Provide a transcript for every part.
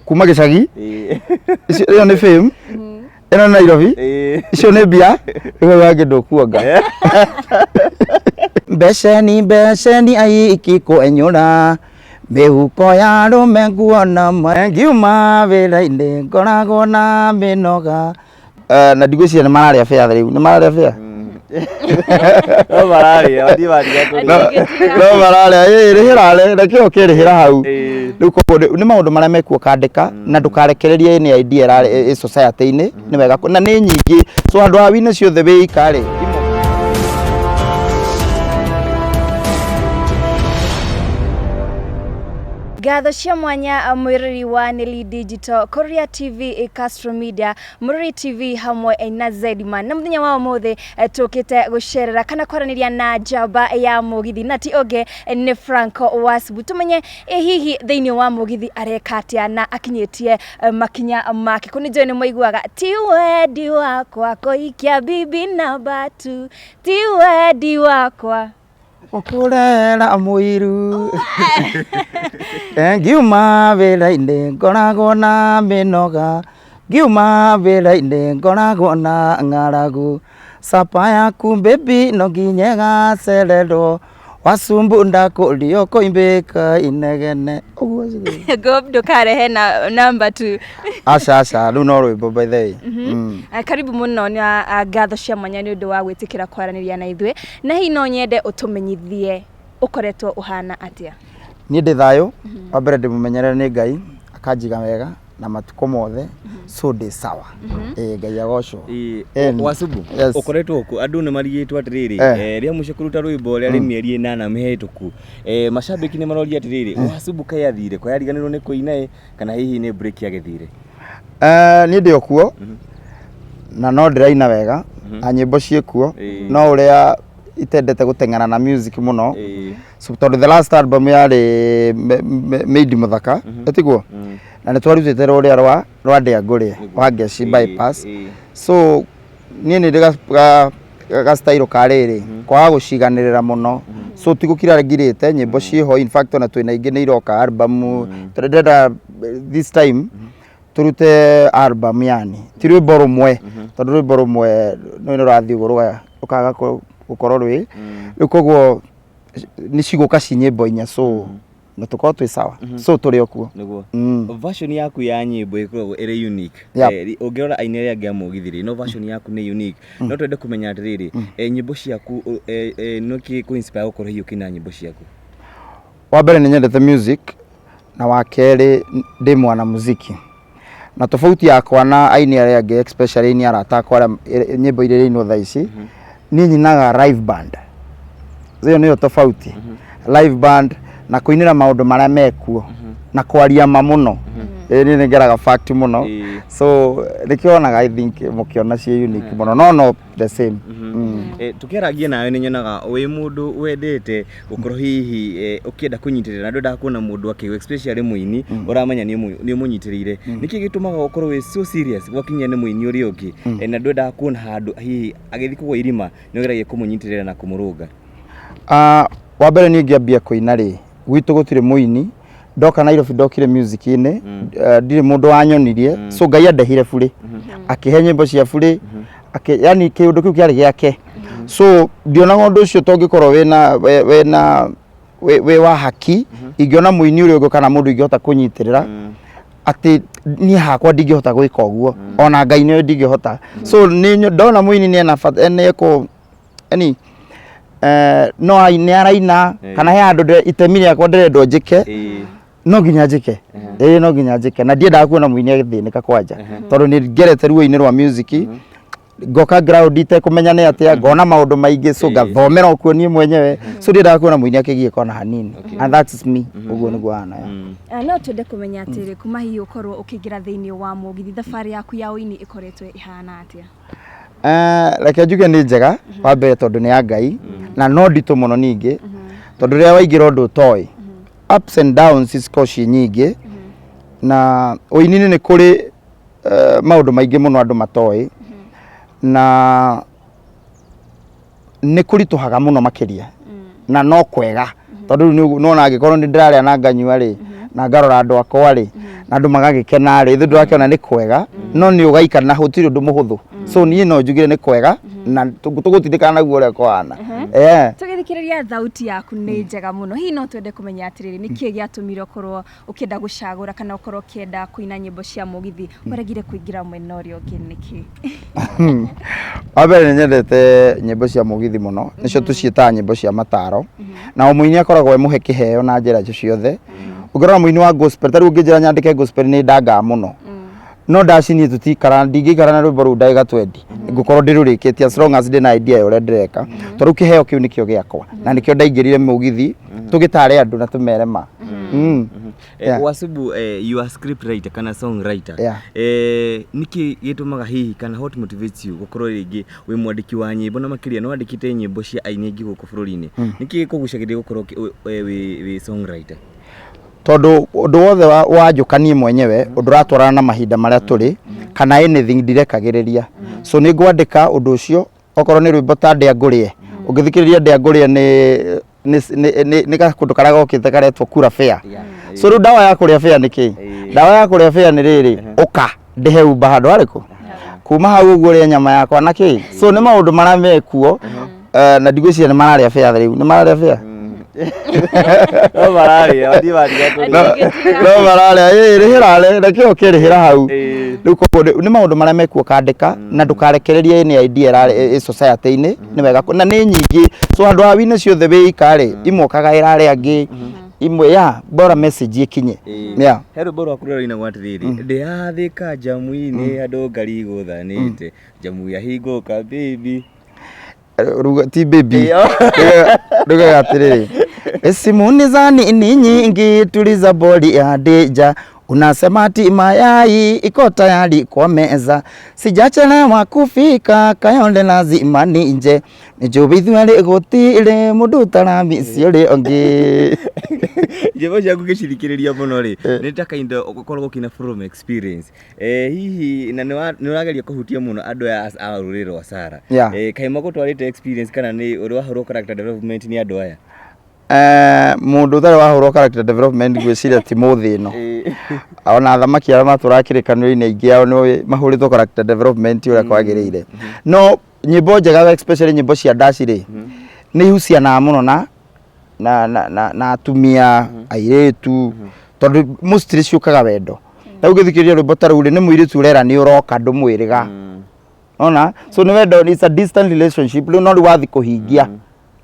Kuma gĩcagi. Icio ĩyo nĩ fame. Ĩno nĩ Nairobi. Icio nĩ mbia. Rĩu wangĩ ndũkuonga. Mbeceni mbeceni aiki kwenyũra mĩhuko ya arũme nguona ma ngiuma wĩra-inĩ ngoragwo na mĩnoga. Na ndigwĩciria nĩ mararĩa bĩa rĩu, nĩ mararĩa bĩa? No mararĩa, mathiĩ matiga kũrĩa. No mararĩa, ĩ rĩhĩra reke ũkĩrĩhĩra hau. Rĩu koguo nĩ maũndũ marĩa mekuo ũkandĩka na ndũkarekererie any idea ĩrarĩ ĩ society-inĩ, nĩ wega na nĩ nyingĩ, so handũ ha wine ciothe wĩ ika rĩ. Ngatho cia mwanya mwĩrori wa Neli Digital, Korea TV, Castro Media, Mũrori TV hamwe na Zedman. Na mũthenya wa ũmũthĩ tũkĩte gũcerera kana kwaranĩria na njamba ya mũgithi na ti ũngĩ nĩ Franco Wasibu. Tũmenye ĩ hihi thĩinĩ wa mũgithi areka atĩa na akinyĩtie makinya make. Kũ nĩ njũĩ nĩ maiguaga ti wendi wakwa kũhikia bibi namba two, ti wendi wakwa. Gũkũrera mũiru. Ngiuma wĩra-inĩ ngoragwo na mĩnoga, ngiuma wĩra-inĩ ngoragwo na ng'aragu. Sapa yaku baby no nginya ĩgacererwo, wacumbu ndakũrio kũimbĩka inegene. Ũguo. Gob ndũkarehe na number two. Aca aca, rĩu no rwĩmbo by the way. Karibu mũno na ngatho cia mwanya nĩ ũndũ wa gwĩtĩkĩra kwaranĩria na ithuĩ. Na hihi no nyende ũtũmenyithie ũkoretwo ũhana atĩa? Niĩ ndĩ thayũ, wa mbere ndĩmũmenyerere nĩ Ngai, akanjiga wega na matukũ mothe, so ndĩ sawa. Ĩĩ Ngai agocwo. Ĩni. Wasubu, Yes. ũkoretwo kũ? Andũ nĩ marigĩtwo atĩrĩrĩ, rĩa mũico kũruta rwĩmbo rĩarĩ mĩeri 8 mĩhĩtũku. Macambĩki nĩ maroria atĩrĩrĩ, Wasubu kaĩ athire, kaĩ ariganĩrwo nĩ kũina ĩ, kana hihi nĩ break agĩthire? Niĩ ndĩ o kuo na no ndĩraina wega na nyĩmbo ciĩ kuo, no ũrĩa itendete gũteng'era na music mũno, so tondũ the last album yarĩ Made Mũthaka, ĩtiguo? Na nĩ twarutĩte rũrĩa rwa ndĩa ngũrĩe wa Ngeci bypass. So niĩ nĩ ndĩ ga style ka rĩrĩ, kwaga gũciganĩrĩra mũno, so ti gũkira ngirĩte nyĩmbo ciĩho, in fact ona twĩna ingĩ nĩ iroka album, tondũ ndĩrenda this time tũrute album, yani ti rwĩmbo rũmwe, tondũ rwĩmbo rũmwe nĩ rũrathiĩ ũguo rũkaga gũkorwo rwĩ rĩu, koguo nĩ cigũka ci nyĩmbo inya, so na tũkorwo twĩ sawa, so tũrĩ o kuo. Nĩguo. Version yaku ya nyĩmbo ĩkoragwo ĩrĩ unique. Ũngĩrora aini arĩa angĩ a mũgithi rĩ, no version yaku nĩ unique. No twende kũmenya atĩrĩrĩ, nyĩmbo ciaku, nĩkĩ kũ inspire gũkorwo hihi ũkĩina nyĩmbo ciaku? Wa mbere nĩ nyendete music, na wa kerĩ ndĩ mwana muziki, na tofauti yakwa na aini arĩa angĩ, especially aini arata akwa arĩa nyĩmbo iria irainwo thaa ici, niĩ nyinaga live band. Ĩyo nĩyo tofauti, live band na kũinĩra maũndũ marĩa mekuo na kwaria ma mũno. Ĩĩ niĩ nĩ ngeraga fact mũno. So nĩkĩo wonaga, I think mũkĩona ciĩ unique mũno, no no the same. Tũkĩarangia nawe nĩ nyonaga wĩ mũndũ wendete gũkorwo hihi ũkĩenda kũnyitĩrĩra na ndwendaga kuona mũndũ akĩgwa, especially mũini ũramenya nĩ ũmũnyitĩrĩire. Nĩkĩ gĩtũmaga ũkorwo wĩ so serious gwakinya nĩ mũini ũrĩa ũngĩ, na ndwendaga kuona handũ hihi agĩthiĩ kũgwa irima, nĩ ũgeragia kũmũnyitĩrĩra na kũmũrũnga? Wa mbere niĩ ngĩambia kũina rĩ, gwitũ gũtirĩ mũini. Ndoka Nairobi ndokire music-inĩ, ndirĩ mũndũ wanyonirie, so Ngai andehire burĩ, akĩhe nyĩmbo cia burĩ, yani kĩũndũ kĩu kĩarĩ gĩake, so ndionaga ũndũ ũcio tongĩkorwo wĩna wĩna wĩ wa haki ingĩona mũini ũrĩa ũngĩ kana mũndũ ingĩhota kũnyitĩrĩra, atĩ niĩ hakwa ndingĩhota gwĩka ũguo, ona Ngai nĩwe ndingĩhota. So nĩ ndona mũini nĩ ena bata nĩ ekũ yani no nĩ araina kana he handũ itemi rĩakwa ndĩrendwo njĩke, no nginya njĩke, ĩĩ no nginya njĩke, na ndiendaga kuona mũini agĩthĩnĩka kwanja, tondũ nĩ ngerete ruo-inĩ rwa music, ngoka ground itekũmenya nĩ atĩa, ngona maũndũ maingĩ, so ngathomera o kuo niĩ mwenyewe, so ndiendaga kuona mũini akĩgiĩka ona hanini, and that's me, ũguo nĩguo hana. No twende kũmenya atĩrĩ, kuma hihi ũkorwo ũkĩingĩra thĩinĩ wa mũgithi, thabarĩ yaku ya ũini ĩkoretwo ĩhana atĩa? Reke njuge nĩ njega, wa mbere tondũ nĩ ya Ngai, na no nditũ mũno ningĩ, tondũ rĩrĩa waingĩra ũndũ ũtoĩ, ups and downs cikoragwo ciĩ nyingĩ, na ũini-inĩ nĩ kũrĩ maũndũ maingĩ mũno andũ matoĩ, na nĩ kũritũhaga mũno makĩria, na no kwega tondũ rĩu nĩwona angĩkorwo nĩ ndĩrarĩa na nganyua rĩ, Na ngarora andũ akwa rĩ, na andũ magagĩkena rĩ, ithuĩ ndũrakĩona nĩ kwega, no nĩ ũgaikara na gũtirĩ ũndũ mũhũthũ. So niĩ no njugire nĩ kwega na tũgũtindĩkana naguo ũrĩa kũhana. Eh. Tũgĩthikĩrĩria thauti yaku nĩ njega mũno. Hihi no twende kũmenya atĩrĩrĩ, nĩkĩĩ gĩatũmire ũkorwo ũkĩenda gũcagũra kana ũkorwo ũkĩenda kũina nyĩmbo cia mũgithi? Waregire kũingĩra mwena ũrĩa ũngĩ nĩkĩ? Wa mbere nĩ nyendete nyĩmbo cia mũgithi mũno, nĩcio tũciĩtaga nyĩmbo cia mataro. Na o mũini akoragwo e mũhe kĩheo na njĩra ciothe. Ũngĩrora mũini wa gospel, ta rĩu ũngĩnjĩra nyandĩke gospel nĩ ndangaga mũno. No ndaci niĩ tũtikara, ndingĩikara na rwĩmbo rũu ndagĩka 20. Ngũkorwo ndĩrũrĩkĩtie as long as ndĩna idea ya ũrĩa ndĩreka. Tondũ kĩheo kĩu nĩkĩo gĩakwa. Na nĩkĩo ndaingĩrire mũgithi, tũgĩtare andũ na tũmere ma. Yeah. Wasubu, you are script writer kana song writer. Nĩkĩ gĩtũmaga hihi kana what motivates you gũkorwo rĩngĩ wĩ mwandĩki wa nyĩmbo, na makĩria nĩ wandĩkĩte nyĩmbo cia aini aingĩ gũkũ bũrũri-inĩ? Nĩkĩ gĩkũgucagĩrĩria gũkorwo wĩ songwriter? Tondũ ũndũ wothe wanjũka niĩ mwenyewe, ũndũ ũratwarana na mahinda marĩa tũrĩ kana anything, ndirekagĩrĩria. So nĩ ngwandĩka ũndũ ũcio, okorwo nĩ rwĩmbo ta Ndĩa Ngũrĩe. Ũngĩthikĩrĩria Ndĩa Ngũrĩe nĩ gakũndũ karĩa gokĩte karetwo kura fare. So rĩu ndawa ya kũrĩa fare nĩ kĩ? Ndawa ya kũrĩa fare nĩ rĩrĩ, ũka ndĩhe umba handũ harĩkũ kuma hau ũguo ũrĩe nyama yakwa na kĩ. So nĩ maũndũ marĩa mekuo, na ndigwĩciria nĩ mararĩa fare rĩu, nĩ mararĩa fare. No mararĩa, mathiĩ mariga kũrĩa. No mararĩa, ĩ rĩhĩra reke ũkĩrĩhĩra hau. Rĩu koguo nĩ maũndũ marĩa mekuo ũkandĩka na ndũkarekererie any idea ĩrarĩ ĩ society-inĩ. Nĩ wega na nĩ nyingĩ, so handũ ha wine ciothe wĩ ika rĩ, imwe ũkagaĩra arĩa angĩ, imwe ya bora message ĩkinye. Yeah. He rwĩmbo rwaku rũrĩa rũinagwo atĩrĩrĩ, ndĩrathĩka njamu-inĩ andũ ngari igũthanĩte njamu yahingũka baby. Ruga ti baby. Rugaga atĩrĩrĩ, simu ni za nini nyingi, tuliza boli ya deja, unasema ati mayai iko tayari kwa meza, sijachelewa kufika Kayole lazima nije, nĩnjũĩ ithuerĩ gũtirĩ mũndũ ũtaramici ũrĩa ũngĩ. Nyĩmbo ciaku ngĩcithikĩrĩria mũno rĩ, nĩ ta kind of ũkoragwo ũkĩina from experience. Hihi na nĩ ũrageria kũhutia mũno andũ aya a rũrĩrĩ rwa Sara. Kaĩ magũtwarĩte experience kana nĩ ũrĩ wahũrwo character development nĩ andũ aya? Mũndũ ũtarĩ wahũrwo character development ngwĩciria ti mũthĩ ĩno. Ona athamaki arĩa matũraga kĩrĩkanĩro-inĩ, aingĩ ao nĩ mahũrĩtwo character development ũrĩa kwagĩrĩire. No nyĩmbo njega, especially nyĩmbo cia ndaci rĩ, nĩ ihucianaga mũno na atumia, airĩtu, tondũ mostly ciũkaga wendo. Rĩu ũngĩthikĩrĩria rwĩmbo ta rũu rĩ, nĩ mũirĩtu ũrera nĩ ũroka ndũmwĩrĩga ona. So nĩ wendo, it's a distant relationship rĩu, no rĩu wathi kũhingia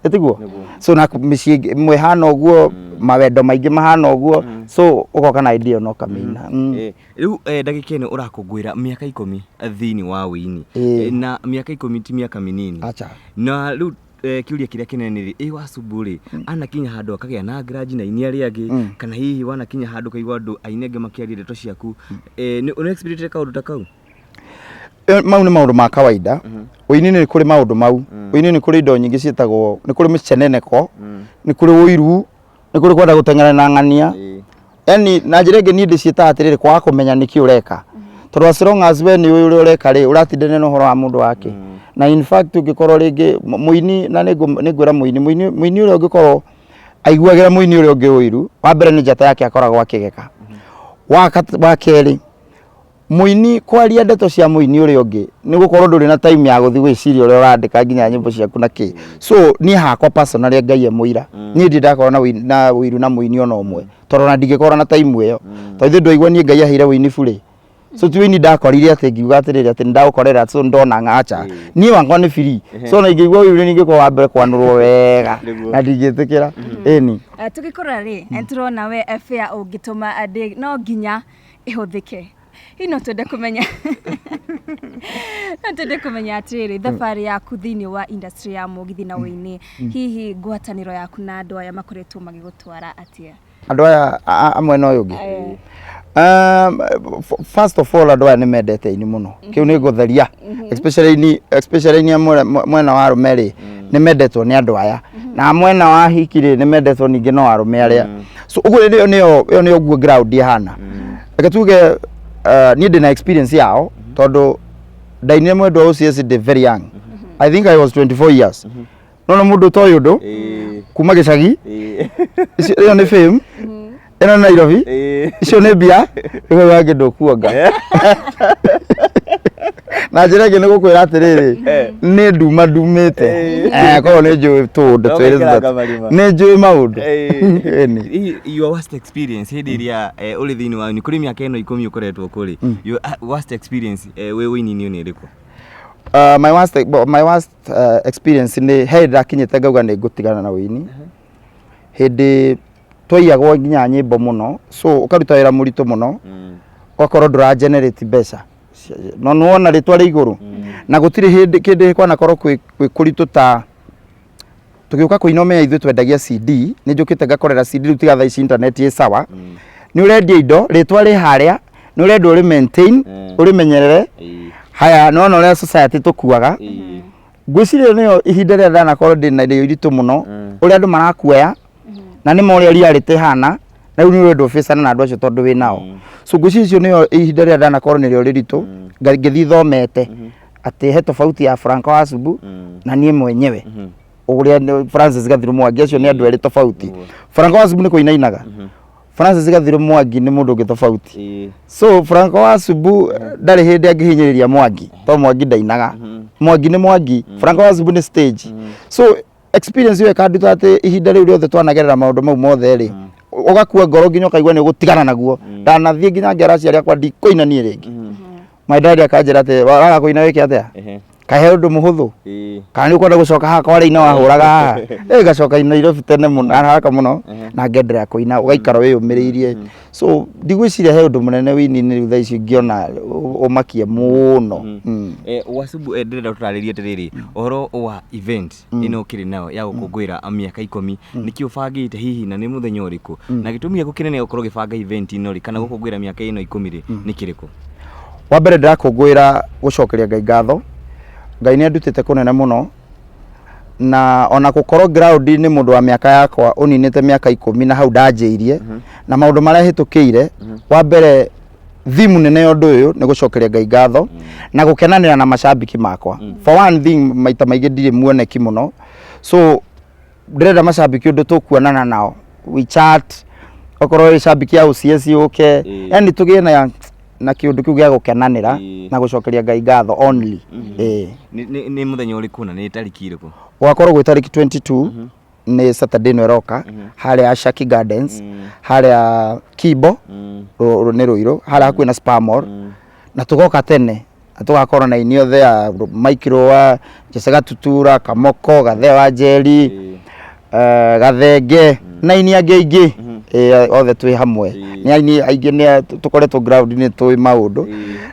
ĩtiguo. So na mĩciĩ ĩmwe ĩhana ũguo, mawendo maingĩ mahana ũguo, so ũgoka na idea no kamĩina. Rĩu ndagĩka ĩno ũrakũngũĩra mĩaka 10 thĩinĩ wa wĩini. Na mĩaka 10 ti mĩaka mĩnini. Acha. Na rĩu kĩũria kĩrĩa kĩnene nĩ rĩ, ĩ Wasubu rĩ, anakinya handũ akagĩa na grudge na aini arĩa angĩ, kana hihi wanakinya handũ ũkaigua andũ aini angĩ makĩaria ndeto ciaku? Nĩ ũrĩ experience kaũndũ ta kau? Mau nĩ maũndũ ma kawaida. Ũini nĩ kũrĩ maũndũ mau, ũini nĩ kũrĩ indo nyingĩ ciĩtagwo, nĩ kũrĩ mĩceneneko, nĩ kũrĩ ũiru, nĩ kũrĩ kwenda gũteng'era na ng'ania. Yani na njĩra ĩngĩ niĩ ndĩciĩtaga atĩrĩrĩ, kwaga kũmenya nĩkĩ ũreka, tondũ as long as we nĩ ũĩ ũrĩa ũreka rĩ, ũratindania na ũhoro wa mũndũ wake. Na in fact ũngĩkorwo rĩngĩ mũini, na nĩ ngwĩra mũini ũrĩa ũngĩkorwo aiguagĩra mũini ũrĩa ũngĩ ũiru, wa mbere nĩ njata yake akoragwo akĩgeka. Wa kerĩ, mũini kwaria ndeto cia mũini ũrĩa ũngĩ nĩ gũkorwo ndũrĩ na time ya gũthiĩ gwĩciria ũrĩa ũrandĩka nginya nyĩmbo ciaku na kĩ. So niĩ hakwa personally, Ngai e mũira, niĩ ndirĩ ndakorwo na ũiru na mũini ona ũmwe, tondũ ona ndingĩkorwo na time ĩyo, tondũ ithuĩ ndwaigua niĩ Ngai aheire ũini burĩ. So ti ũini ndakorire atĩ ngiuga atĩrĩrĩ atĩ nĩndagũkorera, so ndona ng'acha niĩ wakwa nĩ free. So ona ingĩigua ũiru nĩ ingĩkorwo wa mbere kwanũrwo wega. Na ndingĩtĩkĩra ĩni. Tũgĩkũra rĩ, tũrona we fare ũngĩtũma no nginya ĩhũthĩke. Hihi no twende kũmenya atĩrĩrĩ, thabarĩ yaku thĩinĩ wa industry ya mũgithi na ũini, hihi ngwatanĩro yaku na andũ aya makoretwo magĩgũtwara atĩa? Andũ aya a mwena ũyũ ũngĩ, first of all, andũ aya nĩ mendete ini mũno, kĩu nĩ ngũtheria, especially ini a mwena wa arũme rĩ, nĩ mendetwo nĩ andũ aya, na mwena wa hiki rĩ, nĩ mendetwo ningĩ no arũme arĩa. So ũguo nĩyo ĩyo nĩyo guo ground ĩhana. Reke tuge niĩ ndĩna experience yao, tondũ ndainire mwendwa OCS ndĩ very young. I think I was 24 years. No na mũndũ ũtoĩ ũndũ kuma gĩcagi, ĩyo nĩ fame. Ĩno nĩ Nairobi. Ĩĩ. Icio nĩ mbia rĩu wangĩ ndũkuonga. Na njĩra ĩngĩ nĩ gũkwĩra atĩrĩrĩ, nĩ nduma ndumĩte. Eh, koguo nĩ njũĩ tũũndũ twĩrĩ Ũgaikaraga tũtatũ. marima. Nĩ njũĩ maũndũ. Ĩni. Hihi your worst experience hĩndĩ ĩrĩa ũrĩ thĩinĩ wa kũrĩ mĩaka ĩno 10 ũkoretwo kũrĩ, your worst experience wĩ ũini-inĩ nĩ ĩrĩkũ? My worst experience nĩ he hĩndĩ ndakinyĩte ngauga nĩ ngũtigana na ũini. Hĩndĩ twaiyagwo nginya nyĩmbo mũno, so ũkaruta wĩra mũritũ mũno, ũgakorwo ndũra generate mbeca, no nĩwona rĩtwa rĩ igũrũ, na gũtirĩ hĩndĩ kĩndĩ kwanakorwo kwĩ kũritũ ta tũgĩũka kũina. Ũmenya ithuĩ twendagia CD, nĩ njũkĩte ngakorera CD rĩu, tiga thaa ici internet ĩ sawa. Nĩ ũrendia indo, rĩtwa rĩ harĩa, nĩ ũrendwo ũrĩ maintain, ũrĩmenyerere. Haya, nĩwona ũrĩa society tũkuaga. Ngwĩciria nĩyo ihinda rĩrĩa ndanakorwo ndĩ na irio iritũ mũno, ũrĩa andũ marakuoya na nĩ ma ũrĩa reality ĩhana, na rĩu nĩ ũrendwo ũbĩcane na andũ acio tondũ wĩ nao. So ngwĩciria icio nĩyo ihinda rĩrĩa ndanakorwo nĩrĩo rĩritũ, ngĩthiĩ thomete atĩ he tofauti ya Franco Wasubu na niĩ mwenyewe ũrĩa nĩ Francis Gathiru Mwangi. Acio nĩ andũ erĩ tofauti. Franco Wasubu nĩ kũina inaga, Francis Gathiru Mwangi nĩ mũndũ ũngĩ tofauti. So Franco Wasubu ndarĩ hĩndĩ angĩhinyĩrĩria Mwangi, to Mwangi ndainaga. Mwangi nĩ Mwangi, Franco Wasubu nĩ stage. So experience ĩyo ĩkanduta atĩ ihinda rĩu rĩothe twanagerera maũndũ mau mothe rĩ, ũgakua ngoro nginya ũkaigua nĩ ũgũtigana naguo. Ndanathiĩ nginya ngera aciari akwa ndikũina niĩ rĩngĩ. My dad akanjĩra atĩ waraga kũina wĩke atĩa? Kahe ũndũ mũhũthũ kana nĩ ũkwenda gũcoka haha kwa rĩina wahũraga haha? Ĩ ngacoka Nairobi tene mũno haraka mũno na ngenderea kũina, ũgaikara wĩyũmĩrĩirie. So ndigwĩciria he ũndũ mũnene wĩini-inĩ rĩu thaa ici ngĩona ũmakie mũno. Wasubu, ndĩrenda tũtarĩrie atĩrĩrĩ, ũhoro wa event ĩno ũkĩrĩ nayo ya gũkũngũĩra mĩaka 10, nĩkĩ ũbangĩte hihi na nĩ mũthenya ũrĩkũ, na gĩtũmi gĩaku kĩnene gĩa gũkorwo ũgĩbanga event ĩno rĩ, kana gũkũngũĩra mĩaka ĩno 10 rĩ, nĩ kĩrĩkũ? Wa mbere ndĩrakũngũĩra gũcokeria Ngai ngatho. Ngai nĩ andutĩte kũnene mũno, na ona gũkorwo ground-inĩ mũndũ wa mĩaka yakwa ũninĩte mĩaka 10 na hau ndanjĩirie na maũndũ marĩa hĩtũkĩire. Wa mbere theme nene ya ũndũ ũyũ nĩ gũcokeria Ngai ngatho na gũkenanĩra na macambiki makwa. For one thing, maita maingĩ ndirĩ muoneki mũno, so ndĩrenda macambiki ũndũ tũkuonana nao, we chat, okorwo wĩ cambiki ya OCS ũke, yani tũgĩe na kĩũndũ kĩu gĩa gũkenanĩra na gũcokeria Ngai ngatho only. Ĩĩ. Nĩ mũthenya ũrĩkũ na nĩ tarĩki ĩrĩkũ? Gũgakorwo gwĩ tarĩki 22, nĩ Saturday ĩno ĩroka, harĩa Shaki Gardens, harĩa Kibo, nĩ Rũirũ, harĩa hakuhĩ na Spar Mall. Na tũgoka tene na tũgakorwo na aini othe a Mike Rũa, Jesse Gatutura, Kamoko, Gathe wa Njeri, Gathenge na aini angĩ aingĩ. Othe twĩ hamwe. Nĩ aini aingĩ nĩ tũkoretwo ground-inĩ, tũĩ maũndũ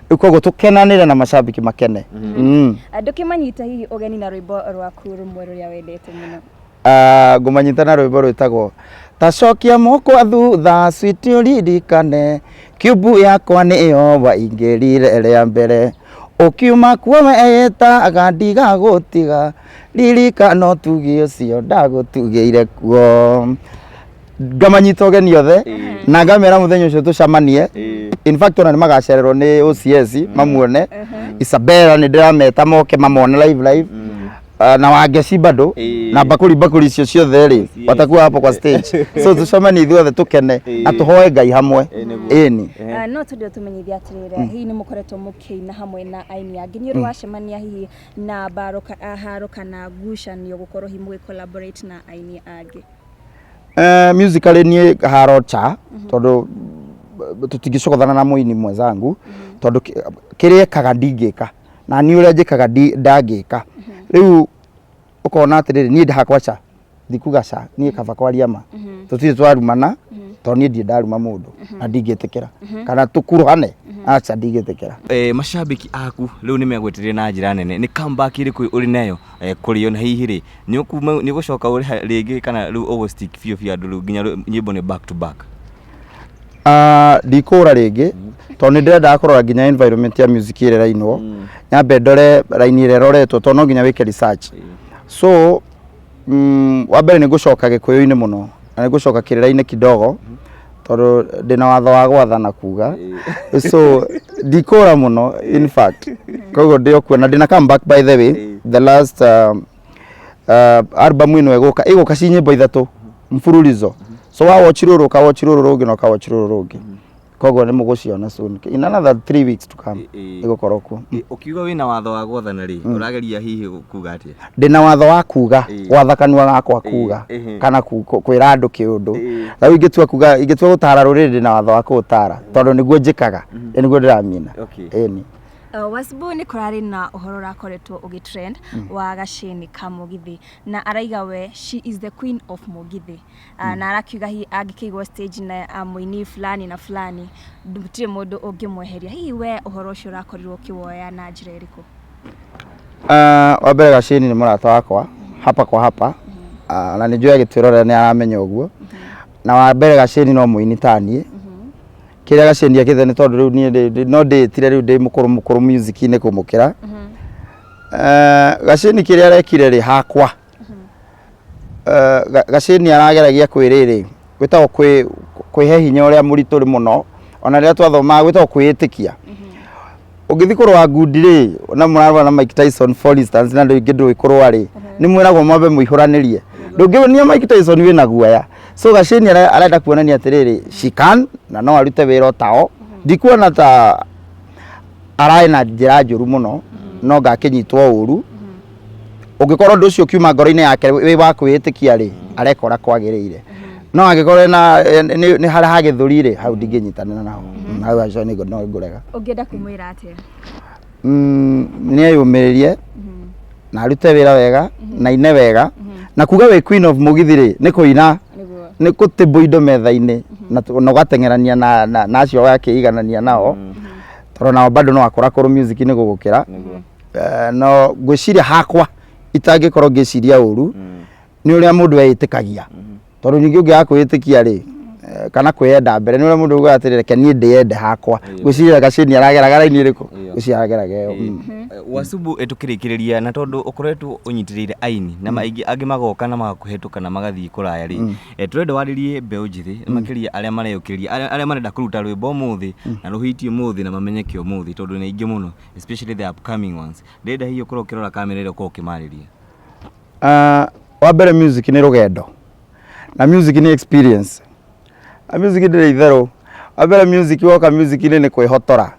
rĩu, koguo tũkenanĩre na macambiki makene. Ndũkĩmanyita hihi ũgeni na rwĩmbo rwaku rũmwe rũrĩa wendete mũno. Ah, ngũmanyita na rwĩmbo rwĩtagwo tacokia moko thutha, switi ũririkane kiumbu yakwa nĩyo waingĩrire rĩa mbere, ũkiuma kuo weĩtaga ndigagũtiga, ririkana ũtugi ũcio ndagũtugĩire kuo. Ngamanyita ũgeni othe na ngamera mũthenya ũcio tũcemanie. In fact, ona nĩ magacererwo nĩ OCS mamuone. Isabella nĩ ndĩrameta moke mamone live live. Na Wangeci bado na bakuri bakuri icio ciothe rĩ, watakuwa hapo kwa stage, so tucemanie ithuothe tukene na tũhoe Ngai hamwe. Ĩni. Ah, no tũndĩ tũmenyithia atĩrĩrĩ, hihi nĩ mũkoretwo mũkĩina hamwe na aini angĩ, nĩ ũrĩ wacemania hihi na mbaro haro kana ngucanio gũkorwo hihi mũgĩ collaborate na aini angĩ? Musically niĩ haro cha, tondũ tũtingĩcogothana na mũini mwenzangu, tondũ kĩrĩa ekaga ndingĩka na niĩ ũrĩa njĩkaga ndangĩka. Rĩu ũkona atĩrĩrĩ, niĩ hakwa cha ndikuga ca, niĩ kaba kwaria ma, tũtirĩ twarumana, tondũ niĩ ndirĩ ndaruma mũndũ na ndingĩtĩkĩra kana tũkuruhane, aca, ndingĩtĩkĩra. Macambĩki aku rĩu nĩ megwetereire na njĩra nene. Nĩ comeback ĩrĩkũ ũrĩ nayo kũrĩ o, na hihi rĩ, nĩ ũgũcoka ũrĩha rĩngĩ kana rĩu ũgũ stick biũ biũ andũ rĩu nginya nyĩmbo nĩ back to back? Ah, ndikũra rĩngĩ, tondũ nĩ ndĩrendaga kũrora nginya environment ya music ĩrĩa ĩrainwo, nyambe ndore raini ĩrĩa ĩroretwo, tondũ no nginya wĩke research. So wa mbere nĩ ngũcoka gĩkũyũ-inĩ mũno na nĩ ngũcoka kĩrĩra-inĩ kidogo, tondũ ndĩna watho wa gwathana kuga, so ndikũra mũno in fact. Koguo ndĩ o kuo na ndĩna come back. By the way, the last album ĩno ĩgũka ci nyĩmbo ithatũ mfululizo. So So wa watch rũrũ, ũka watch rũrũ rũngĩ, na ũka watch rũrũ rũngĩ. Koguo nĩ mũgũciona soon, in another 3 weeks to come. Ĩgũkorwo kuo. Ũkiuga wĩna watho wa gwathana rĩ, ũrageria hihi kuga atĩa? Ndĩna watho wa kuga, gwatha kanua gakwa kuga kana kwĩra andũ kĩũndũ. Rĩu ingĩtua kuga, ingĩtua gũtara rũrĩrĩ, ndĩna watho wa kũũtara, tondũ nĩguo njĩkaga, nĩguo ndĩramina. Ĩni. Wasbu, nĩ kũrarĩ na ũhoro ũrakoretwo ũgĩtrend wa Gacĩni ka Mũgithi, na araiga we she is the queen of Mũgithi. Na arakiuga hihi angĩkĩigwo stage na mũini fulani na fulani, gũtirĩ mũndũ ũngĩmweheria. Hihi we ũhoro ũcio ũrakorirwo ũkĩwoya na njĩra ĩrĩkũ? Wa mbere, Gacĩni nĩ mũrata wakwa hapa kwa hapa. Na nĩ njũĩ agĩtwĩrorera nĩ aramenya ũguo. Na wa mbere, Gacĩni no mũini ta niĩ. Kĩrĩa Gacĩni akĩte nĩ tondũ rĩu niĩ no ndĩĩtire rĩu ndĩ mũkũrũ mũkũrũ music-inĩ kũmũkĩra. Gacĩni kĩrĩa arekire rĩ hakwa, Gacĩni arageragia kwĩrĩrĩ gwĩtagwo kwĩhe hinya ũrĩa mũritũ rĩ mũno. Ona rĩrĩa twathomaga, gwĩtagwo kwĩĩtĩkia. Ũngĩthiĩ kũrũa ngundi rĩ, na mũrarũa na Mike Tyson, for instance, na andũ aingĩ ndũĩ kũrũa rĩ, nĩ mwĩragwo mwambe mũihũranĩrie. Ndũngĩonia Mike Tyson wĩna guoya. So Gacĩni arenda kuonania atĩrĩrĩ, she can, na no arute wĩra o tao. Ndikuona ta ararĩ na njĩra njũru mũno, no ngakĩnyitwo ũru. Ũngĩkorwo ũndũ ũcio ũkiuma ngoro-inĩ yake wĩ wa kwĩĩtĩkia rĩ, areka ũrĩa kwagĩrĩire. No angĩkorwo ena nĩ harĩa hagĩthũri rĩ, hau ndingĩnyitanĩra naho. Hau acio nĩ no ngũrega. Ũngĩenda kũmwĩra atĩa? Nĩ eyũmĩrĩrie na arute wĩra wega na ine wega. Na kuga wĩ queen of Mũgithi rĩ, nĩ kũina, nĩ gũtĩmbũ indo metha-inĩ na ũgateng'erania na acio wakĩiganania nao, tondũ nao bado no akũrakũrũ music-inĩ gũgũkĩra. No ngwĩciria hakwa itangĩkorwo ngĩciria ũru nĩ ũrĩa mũndũ eĩtĩkagia, tondũ ningĩ ũngĩaga kwĩĩtĩkia rĩ, kana kwĩyenda mbere, nĩ ũrĩa mũndũ augaga atĩrĩ, "Reke niĩ ndĩyende hakwa." Ngwĩciria Gacĩni arageraga raini ĩrĩkũ? Ngwĩciria arageraga ĩyo. Wasubu, tũkĩrĩkĩrĩria, na tondũ ũkoretwo ũnyitĩrĩire aini na maingĩ angĩ magoka na magakũhetũka na magathiĩ kũraya rĩ, tũrenda warĩrie mbeũ njĩthĩ, makĩria arĩa mareyũkĩrĩria, arĩa marenda kũruta rwĩmbo ũmũthĩ na rũhitie ũmũthĩ na mamenyeke ũmũthĩ, tondũ nĩ aingĩ mũno, especially the upcoming ones. Ndĩrenda hihi ũkorwo ũkĩrora kamera ĩrĩa, ũkorwo ũkĩmarĩria. Wa mbere, music nĩ rũgendo na music nĩ experience na music ndĩrĩ itherũ. Wa mbere, music woka music-inĩ nĩ kwĩhotora.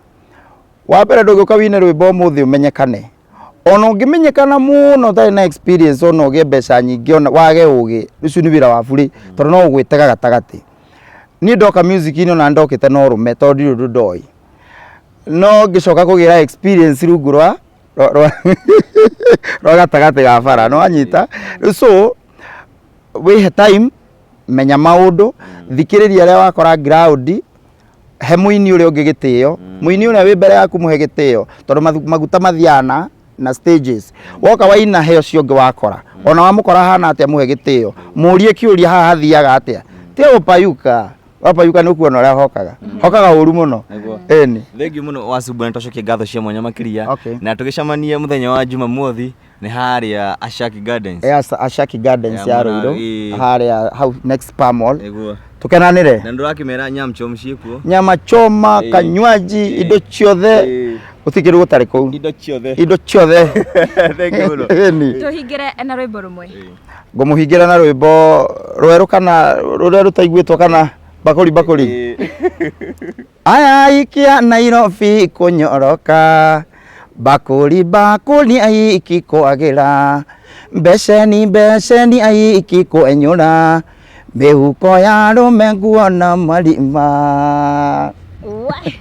Wa mbere, ndũngĩũka wine rwĩmbo ũmũthĩ ũmenyekane. Ona ũngĩmenyekana mũno ũtarĩ na experience, ona ũgĩe mbeca nyingĩ, ona wage ũgĩ, ũcio nĩ wĩra wa burĩ, tondũ no ũgwĩtega gatagatĩ. Niĩ ndoka music-inĩ, ona ndokĩte na ũrũme, tondũ ndirĩ ũndũ ndoĩ, no ngĩcoka kũgĩra experience rungu rwa gatagatĩ ga bara. Nĩ wanyita? Rĩu so wĩhe time, menya maũndũ, thikĩrĩria arĩa wakora ground, he mũini ũrĩa ũngĩ gĩtĩo, mũini ũrĩa wĩ mbere yaku mũhe gĩtĩo, tondũ maguta mathiaga na stages. Woka waina, he ũcio ũngĩ wakora, ona wamũkora hana atĩa, mũhe gĩtĩo, mũrie kĩũria, haha hathiaga atĩa? Tia gũpayuka. Wapayuka nĩ ũkuona ũrĩa hokaga hokaga ũru mũno. Ĩni. Thengiũ mũno, Wasubu, na twacokia ngatho cia mwanya makĩria. Na tũgĩcemanie mũthenya wa Jumamothi nĩ harĩa Ashaki Gardens. Yes, Ashaki Gardens ya ya mwena- Ruiru. Harĩa hau next Spa Mall. Tukenanĩre. Na ndũrakĩmera nyam chom ciĩkuo. Nyama choma, kanywaji, indo ciothe. Gũtirĩ kĩndũ gũtarĩ kũu. Indo ciothe. Indo ciothe. Thank you mũno. Ĩni. Tũhingĩre na rwĩmbo rũmwe. Ngũmũhingĩra na rwĩmbo rwerũ kana rũrĩa rũtaiguĩtwo kana bakũri bakũri. Aya aikia Nairobi kũnyoroka, bakũri bakũri, aiki kwagĩra mbeceni mbeceni, aiki kwenyũra mĩhuko ya arũme, nguona marima. We.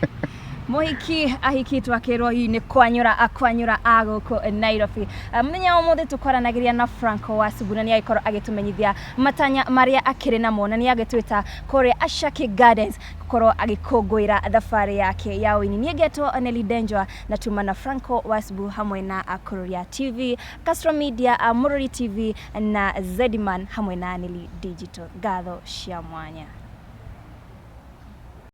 Mũhiki ahikitwo akĩrwo hihi nĩ kwanyũra akwanyũra a gũkũ Nairobi. Mũthenya wa ũmũthĩ tũkwaranagĩria na Franco Wasubu, na nĩ agĩkorwo agĩtũmenyithia matanya marĩa akĩrĩ namo, na nĩ agĩtwĩta kũrĩa Ashaki Gardens gũkorwo agĩkũngũĩra thabarĩ yake ya ũini. Niĩ ngetwo Nelly Denjwa, na tuma na Franco Wasubu hamwe na Kururia TV, Castro Media, Mũrũri TV na Zediman hamwe na Nelly Digital. Ngatho cia mwanya.